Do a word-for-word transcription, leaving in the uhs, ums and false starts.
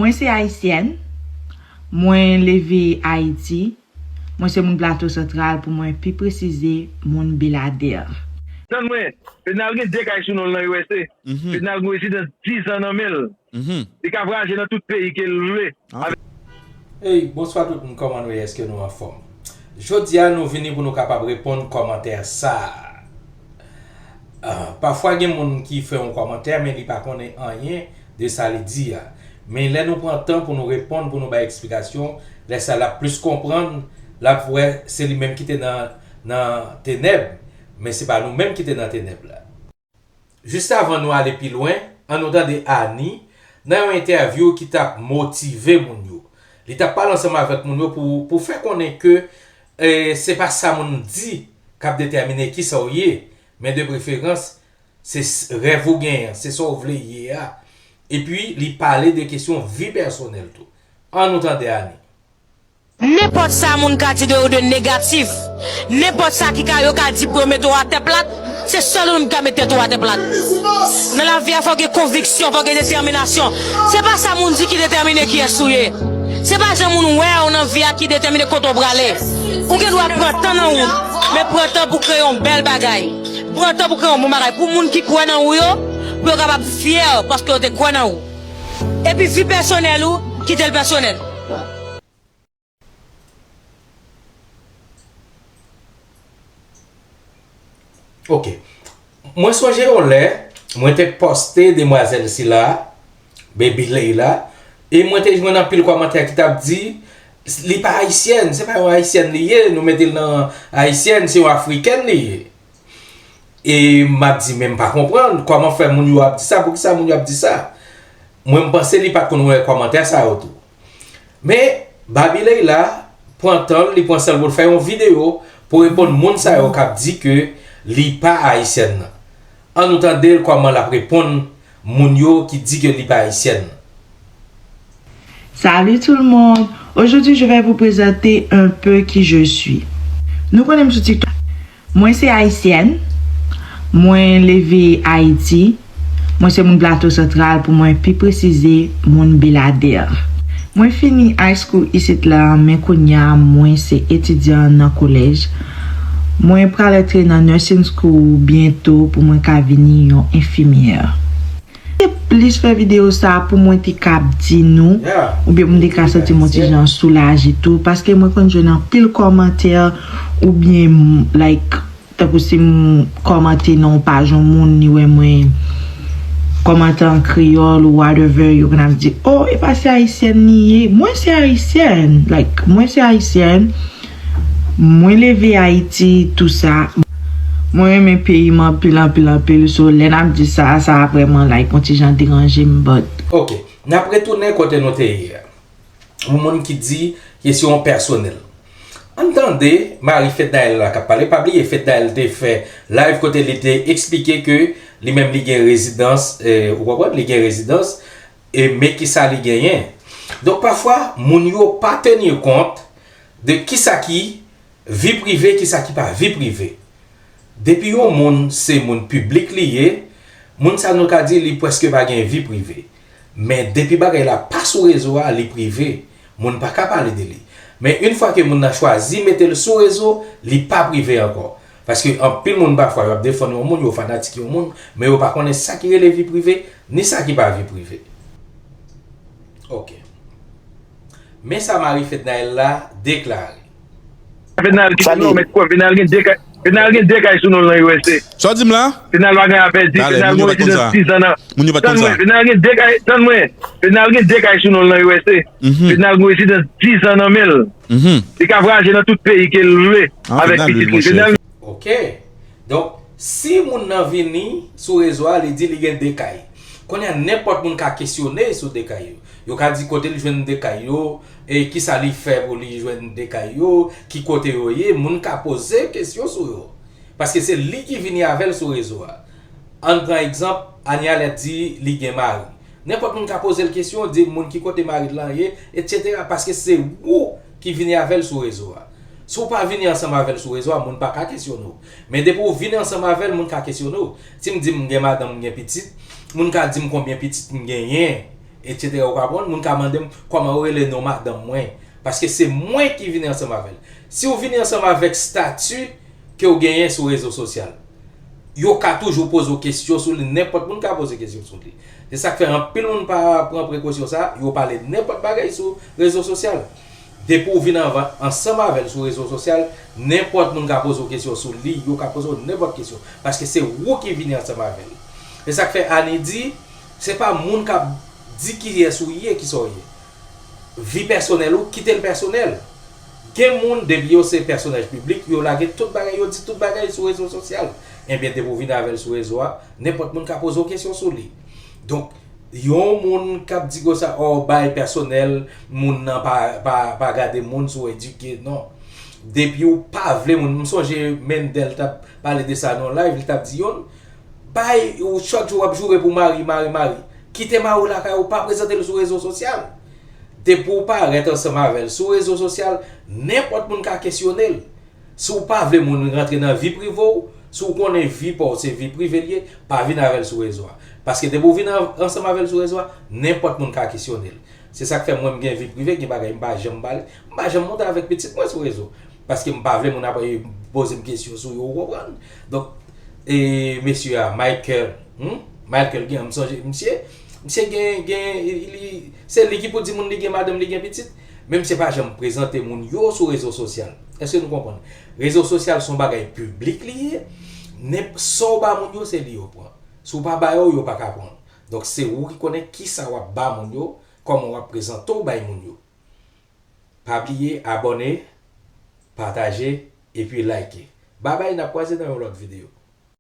Mwen se ayisyèn. Mwen leve Ayiti. Mwen se moun Plato Santral, pou mwen pi presize, moun Beladè. Tann mwen, Fednal gen de kay sou non l nan U S A. Fednal gen rezidans diz an nan men l. Li ka vwayaje nan tout peyi ke l vle. Avèk Hey, bonswa tout moun, kòman nou ye? Èske nou anfòm? Jodi a, nou vini pou nou kapab reponn kòmantè sa a. Ah, pafwa gen moun ki fè yon kòmantè, men li pa konnen anyen de sa li di a. Men lè nou pran tan pou nou reponn, pou nou bay eksplikasyon, lè sa l ap plis konprann, l ap wè se li menm ki te nan, nan tenèb, men se pa nou menm ki te nan tenèb la. Jis avan nou ale pi lwen, ann nou tande Annie nan yon entèvyou ki t ap motive moun yo. Li t ap pale ansanm avèk moun yo pou, pou fè konnen ke, eh, se pa sa moun di k ap detèmine kisa w ye, men de preferans, se s-, rèv ou genyen an, se sa w vle ye a. Epi, li pale de kesyon vi pèsonèl tou. Ann nou tande Annie. Nenpòt sa moun ka di de ou de negatif, nenpòt sa ki ka, yo ka di pou yo mete w atè plat, se sèl ou menm ki ka mete tèt ou atè plat. Nan lavi a, fò w gen konviksyon, fò w gen detèminasyon. Se pa sa moun di ki detèmine kiyès ou ye. Se pa jan moun wè w nan vi a ki detèmine kote w prale. Ou gen dwa pran tan nan wout, men pran tan pou kreye yon bèl bagay. Pran tan pou kreye yon bon bagay. Pou moun ki kwè nan ou yo, pou yo kapab fyè paske yo te kwè nan ou. Epi vi pèsonèl ou, kite l pèsonèl. Ok. Mwen sonje yon lè, mwen te poste demwazèl sila, Baby Leila, e mwen te jwenn anpil kòmantè ki t ap di, li pa ayisyèn, se pa yon ayisyèn li ye, nou mete l nan ayisyèn, se yon afrikèn li ye. E m ap di, men m pa konprann, kòman fè moun yo ap di sa, poukisa moun yo ap di sa? Mwen, m panse li pa t konn wè kòmantè sa yo tou. Men, Baby Leila pran tan l, li pran san l pou l fè yon videyo pou reponn moun sa yo k ap di ke li pa ayisyèn nan. Ann nou tande l kòman l ap reponn moun yo ki di ke li pa ayisyèn nan. Salut tout le monde! Aujourd'hui, je vais vous présenter un peu qui je suis. Nou konnen m sou TikTok. Mwen se ayisyèn. Mwen leve Ayiti. Mwen se moun Plato Santral, pou mwen pi presize, moun Beladè. Mwen fini high school isit la, men kounye a mwen se etidyan nan kolèj. Mwen pral antre nan nursing school byento pou mwen ka vini yon enfimyè. Te plis fè videyo sa pou mwen te kab di nou, oubyen pou m te ka santi m yon ti jan soulaje tou, paske mwen konn jwenn anpil kòmantè, oubyen, like, tankou si m kòmante nan yon paj yon moun, li wè mwen kòmante an kreyòl ou whatever, yo konn ap di, "Oh, e pa se ayisyèn li ye?" Mwen se ayisyèn, like, mwen se ayisyèn. Mwen leve Ayiti, tou sa. Mwen renmen peyi m anpil, anpil, anpil. So, lè n ap di sa, sa ap vrèman, like, yon ti jan deranje m, but Ok, n ap retounen kote nou te ye a. Yon moun ki di kesyon pèsonèl. Ann tande mari Fednaelle la k ap pale. Pa bliye, Fednaelle te fè live kote li te eksplike ke li menm li gen rezidans, eh, ou konprann, li gen rezidans, e men kisa li genyen. Donk, pafwa, moun yo pa tenir kont de kisa ki vi prive, kisa ki pa vi prive. Depi yon moun se moun piblik li ye, moun sa nou ka di li prèske pa gen vi prive. Men depi bagay la pa sou rezo a, li prive. Moun pa ka pale de li. Men yon fwa ke moun nan chwazi mete l sou rezo, li pa prive ankò. Paske anpil moun pafwa yo ap defann yon moun, yo fanatik yon moun, men yo pa konnen sa ki rele vi prive, ni sa ki pa vi prive. Ok. Men sa mari Fednaelle la deklare. Fednaelle ki non, men kwè, Fednaelle gen de kay, Fednaelle gen de kay sou non l nan U S A. Sa w di m la? Fednaelle pa gen afè di, Fednaelle gen rezidans diz an nan. Moun yo pa t konn sa. Fednaelle gen de kay, tann mwen. Fednaelle gen de kay sou non l nan U S A. Fednaelle gen rezidans diz an nan men l. Li ka vwayaje nan tout peyi ke l vle avèk pitit li. Fednaelle Ok. Donk, si moun nan vini sou rezo a, li di li gen de kay. Kounye a, nenpòt moun ka kesyone sou de kay yo. Yo ka di kote li jwenn de kay yo, e kisa li fè pou li jwenn de kay yo, ki kote yo ye, moun ka poze kesyon sou yo. Paske se li ki vini avè l sou rezo a. Ann pran egzanp, Ania Lè di li gen mari. Nenpòt moun ka poze l kesyon, di moun ki kote mari l lan ye, etsetera, paske se ou ki vini avè l sou rezo a. Si w pa vini ansanm avè l sou rezo a, moun pa ka kesyone w. Men depi w vini ansanm avè l, moun ka kesyone w. Si m di m gen madanm, m gen pitit, moun ka di m konbyen pitit m genyen, etsetera. Ou konprann? Moun ka mande m kòman yo rele non madanm mwen. Paske se mwen ki vini ansanm avè l. Si w vini ansanm avèk stati ke w genyen sou rezo sosyal, yo ka toujou poze w kesyon sou li. Nenpòt moun ka poze kesyon sou li. Se sa k fè anpil moun pa pran prekosyon sa, yo pale nenpòt bagay sou rezo sosyal. Depi w vin anvan, ansanm avè l sou rezo sosyal, nenpòt moun ka poze w kesyon sou li, yo ka poze w nenpòt kesyon. Paske se ou ki vini ansanm avè l. Se sa k fè Annie di, se pa moun k ap di kiyès ou ye, kisa w ye. Vi pèsonèl ou, kite l pèsonèl. Gen moun, depi yo se pèsonaj piblik, yo lage tout bagay, yo di tout bagay sou rezo sosyal. Ebyen, depi w vin avè l sou rezo a, nenpòt moun ka poze w kesyon sou li. Donk, yon moun k ap di konsa, ò, bagay pèsonèl, moun nan pa, pa, pa gade moun, si w edike, non. Depi w pa vle moun, m sonje Mendel t ap pale de sa nan live, li t ap di yon, bay, ou chak jou w ap joure pou mari, mari, mari. Kite mari w lakay ou, pa prezante l sou rezo sosyal. Depi w parèt ansanm avè l sou rezo sosyal, nenpòt moun ka kesyone l. Si w pa vle moun rantre nan vi prive w, si w konnen vi pa w se vi prive l ye, pa vin avè l sou rezo a. Paske depi w vin an- ansanm avè l sou rezo a, nenpòt moun ka kesyone l. Se sa k fè mwen m gen vi prive, gen bagay m pa janm pale. M pa janm monte avèk pitit mwen sou rezo. Paske m pa vle moun ap poze m kesyon sou yo, ou konprann? Donk, e mesye a, Michael, hmm? Michael gen, m sonje, misye, misye gen, gen, li, se li ki pou di moun li gen madanm, li gen pitit. Men misye pa janm prezante moun yo sou rezo sosyal. Èske nou konprann? Rezo sosyal se yon bagay piblik li ye. Nenp-, sa w ba moun yo, se li yo pran. Si w pa ba yo, yo pa ka pran. Donk, se ou ki konnen kisa w ap ba moun yo, kòman w ap prezante w bay moun yo. Pa bliye abòne, pataje, epi like. Babay, n ap kwaze nan yon lòt videyo.